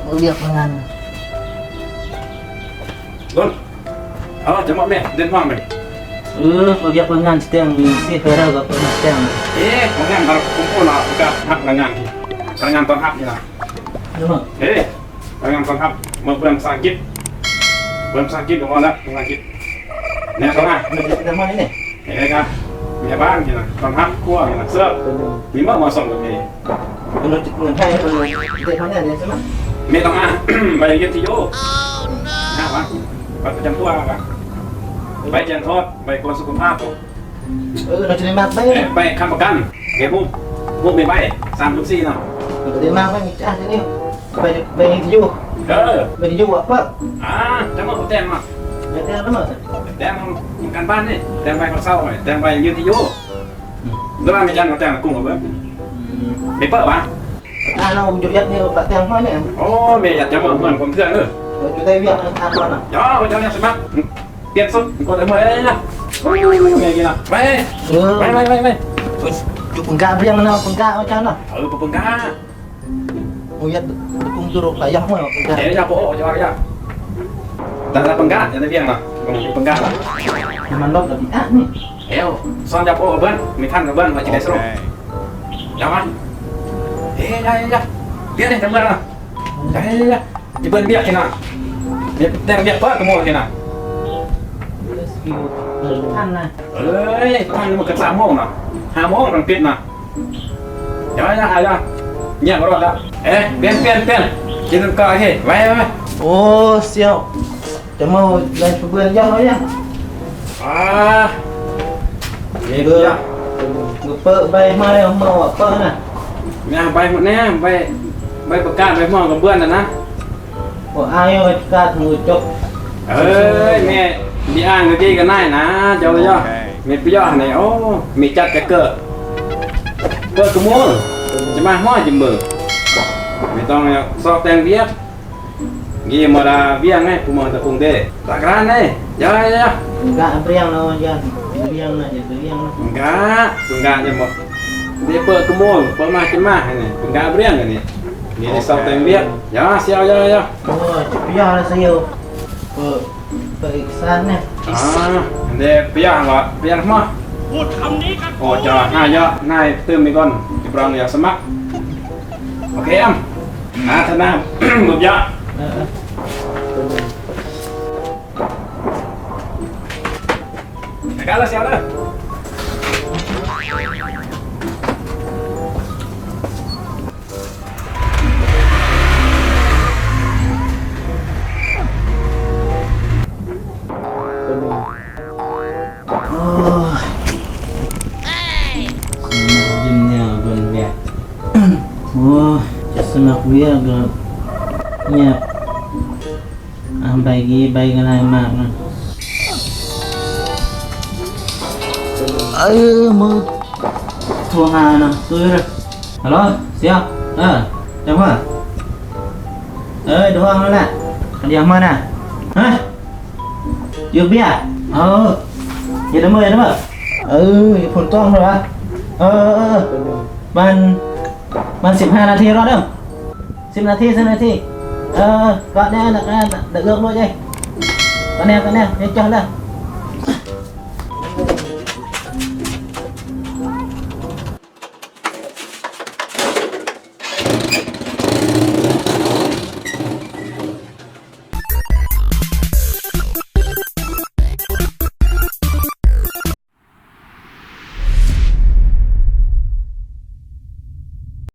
ວຽກວຽກງານ ດົນ ເອົາ ຈະມາແມ່ ເດັດມາແມ່ ເອີ ວຽກວຽກງານສະແຕງ ຊິເຮັດໃຫ້ເຮົາກັບສະແຕງ ເອີ ພະນັກງານ ພະນັກງານຕ້ອນຮັບນີ້ນະ ເອີ ພະນັກງານຕ້ອນຮັບ ມາເບິ່ງພາສາອັງກິດ ເບິ່ງພາສາອັງກິດກໍພໍລະ ພາສາອັງກິດ ແນວເຂົ້າມາ ເອີ ແມ່ບ້ານນີ້ນະ ຕ້ອນຮັບຄົວນີ້ນະ ເສີບ ມີໝໍ້ມາສົ່ງກັບແມ່ ແມ່ຕ້ອງຫາໃບວິທະຍຸ ຫາວ່າ ບັດປະຈຳຕົວ ໃບແຈ້ງຖອດ ໃບກວດສຸຂະພາບ ເອີ ເຮົາຈະໄດ້ມາກໄປ ເອີ ໃບຄ້ຳປະກັນ ເຮັດຮູບ ຮູບໃບ ສາມຮູບສີ່ເນາະ ເຮົາຈະໄດ້ມາກໄປ ມີຈາກນີ້ ໃບ ໃບວິທະຍຸ ເອີ ວິທະຍຸອະ ເປີດ ອ່າ ຈະມາແຕ່ງມາ ແຕ່ງມາ ແຕ່ງການບ້ານນີ້ ແຕ່ງໃບເຂົ້າເຊົາ ແຕ່ງໃບວິທະຍຸ ອືມ ແຕ່ວ່າແມ່ຈັນກໍແຕ່ງກຸ້ງເອົາເບີດ ອືມ ເປັນເປີດຫວາ ອ່າ ເຮົາຢູ່ເຮັດນີ້ກໍແຕ່ງໃຫ້ແມ່ ໂອ້ ແມ່ຢາກຈະມາເຮືອນຄົນເທື່ອເດີ ເອີ ຢູ່ໃນວຽກນັ້ນ ຖາມກ່ອນນະ ເຈົ້າ ເຈົ້າຢາກສະໝັກ ປ່ຽນຊຸດກ່ອນເດີ ເມື່ອຍນະ ໂອ້ຍ ແມ່ກິນນະ ໄປ ເອີ ໄປ ໄປ ໄປ ໄປ ຢູ່ປຶງກາບຽງນະ ປຶງກາອາຈານນະ ເອີ ປຶງກາ ໂອ້ຍ ຕະກຸງຕຸລຸກໄປຢາກມາປຶງກາ ເອີ ຢາກບໍ່ອອກ ຢາກ ຢາກ ຕາລະປຶງກາ ຢາກໄດ້ວຽງນະ ປຶງກາ ນ້ຳມັນລົດລະ ອ່ະ ນີ້ ແລ້ວ ຊ້ອນຢາກບໍ່ອອກກັບເພິ່ນ ມີທັນກັບເພິ່ນ ວ່າຊິໄດ້ສະຫຼຸບ ຢາກມາ ເອີ ຢາກ ຢາກ ວຽກນີ້ ຈະເມື່ອຍນະ ໄດ້ ຈະເບິ່ງວຽກນີ້ນະ ແຕ່ງວຽກເປີດກະໂມງນີ້ນະ ທັນນະ ເອີຍ ທັນ ມັນກໍສາມໂມງນະ ຫ້າໂມງຕ້ອງປິດນະ ຢ່າ ຢ່າ ຢ່າ ງຽບບໍ່ລອດລະ ເອ ປ່ຽນ ປ່ຽນ ປ່ຽນ ກິນນ້ຳກອກ ໂອເຄ ໄວ ໄວ ໄວ ໂອ້ ສ່ຽວ ຈະເມົາ ໄດ້ເບື່ອນ ຢ່າ ຢ່າ ອ່າ ນີ້ເດີ ເປີດໃບໄມ້ເມົາ ເປີດນະ ຍາ ໃບໝົດແນ່ ໃບ ໃບປະກາດ ໃບໝໍ້ກະເບື່ອນນະ ບໍ່ອາຍ ປະກາດຫູຈົບ ເອີຍ ແມ່ ມີອ່ານກະກີ້ກະນາຍນະ ເຈົ້າ ເຈົ້າ ແມ່ປະຍອດຫັ້ນ ໂອ້ ມີຈັດກະເກີດ ເປີດກະໂມງ ຈະມາຮອດຈະເມີ ແມ່ຕ້ອງຊອກແຕ່ງວຽກ ນີ້ມາດາວຽງໄງ ຜູ້ມາແຕ່ກຸງເດ ຕາກະລານເດ ຢ່າ ຢ່າ ກະເບື່ອນເນາະ ຢ່າເບື່ອນນະ ຢ່າເບື່ອນນະ ກະ ກະ ຢ່າໝົດ ເດ ເປີດກະໂມງ ເປີດມາກິນມາ ນີ້ ກະເບື່ອນອັນນີ້ ນີ້ຊອກແຕ່ງວຽກ ຢ່າ ສ່ຽວ ຢ່າ ຢ່າ ໂອ້ຍ ຢ່າ ສ່ຽວ ເປີດ ເປີດເອກະສານແນ່ ອ່າ ເດ ໄປຢ່າງວະ ໄປຢ່າງມາ ໂອ້ ເຈົ້າ ນາຍ ນາຍຕື່ມນີ້ກ່ອນ ຈະບຣອງຢາກສະໝັກ ໂອເຄ ອຳ ອາ ທະນາ ບຸບຢາ ເອີ ເອີ ການລະເສຍເດີ ໂອ້ຍ ສະໝັກຢືມແນວເບິ່ງແບບ ໂອ້ຍ ຈະສະໝັກວຽກກໍງຽບ ອ່າ ໃບກີ້ ໃບກໍໄດ້ມາກນະ ເອີ ມື ໂທຫານະ ຕຸ້ຍເດີ ຮັລໂຫຼ ສ່ຽວ ເອີ ຈັງຫວະ ເອີ ດວງຫັ້ນແຫຼະ ດຽວມານະ ຮະ ຢູ່ເບຍ ເອີ ຢ່າລະເມີ ຢ່າລະເມີ ເອີ ຝົນຕົກຫັ້ນຫວາ ເອີ ເອີ ເອີ ປະມານ ປະມານສິບຫ້ານາທີ ລໍເດີ ສິບນາທີ ສິບນາທີ ເອີ ເກາະແນ່ ເອີ ເລືອກລົດເດ ເກາະແນ່ ເກາະແນ່ ເຮັດຈັງເດີ